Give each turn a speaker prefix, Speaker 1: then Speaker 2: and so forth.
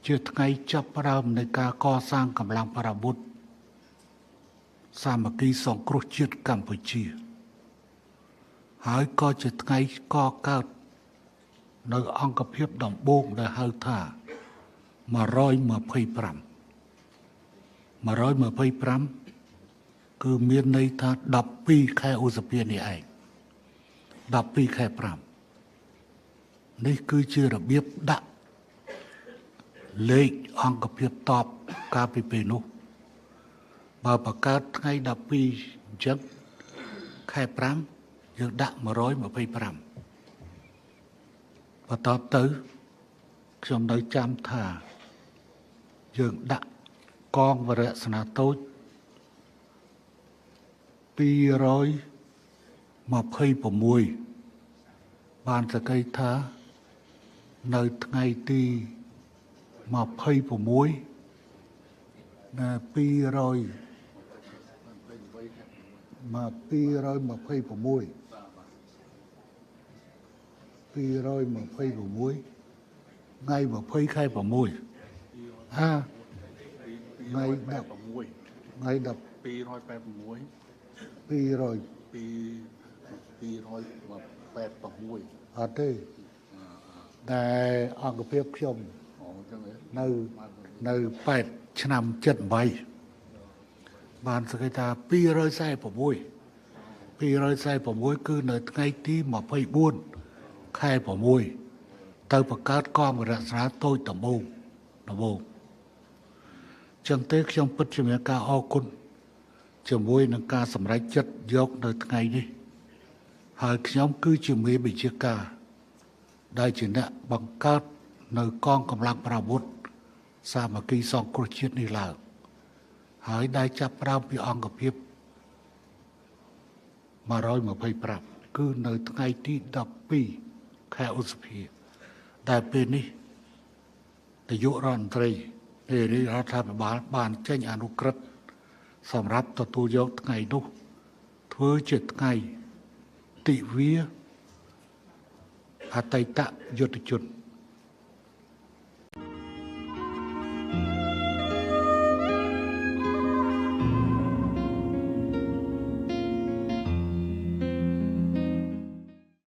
Speaker 1: ជាថ្ងៃចាប់ផ្ដើមនៃការកសាងកម្លាំងប្រវត្តិសាមគ្គីសង្គ្រោះជាតិកម្ពុជាហើយក៏ជាថ្ងៃកកើតនៅអង្គភាពដំបូងដែលហៅថា125 125គឺមានន័យថា12ខែឧសភានេះឯង12ខែ5នេះគឺជារបៀបដាក់លេខអង្គភាពតបកាលពីពេលនោះបើបង្កើតថ្ងៃ12អញ្ចឹងខែ5យើងដាក់125បន្ទាប់ទៅខ្ញុំនៅចាំថាយើងដាក់កងវរៈសេនាតូច226បានសក្តិថានៅថ្ងៃទី26ណា200មក226 226ថ្ងៃ20ខែ6អាថ្ងៃ16ថ្ងៃ10
Speaker 2: 286
Speaker 1: 200
Speaker 2: 286
Speaker 1: អត់ទេតែអង្គភាពខ្ញុំនៅ8ឆ្នាំ78បានសង្កេតថា246 246គឺនៅថ្ងៃទី24ខែ6ទៅបង្កើតកងវរៈសេនាតូចដំបូងចឹងទេខ្ញុំពិតជាមានការអរគុណជាមួយនឹងការសម្រេចចិត្តយកនៅថ្ងៃនេះហើយខ្ញុំគឺជាមេបញ្ជាការដែលជាអ្នកបង្កើតនៅកងកម្លាំងប្រវត្តិសាមគ្គីសង្គ្រោះជាតិនេះឡើងហើយដែលចាប់ផ្ដើមពីអង្គភាព125គឺនៅថ្ងៃទី12ខែឧសភាដែលពេលនេះនាយករដ្ឋមន្ត្រីនៃរាជរដ្ឋាភិបាលបានចេញអនុក្រឹត្យសម្រាប់ទទួលយកថ្ងៃនោះធ្វើជាថ្ងៃទិវាអតីតយុទ្ធជន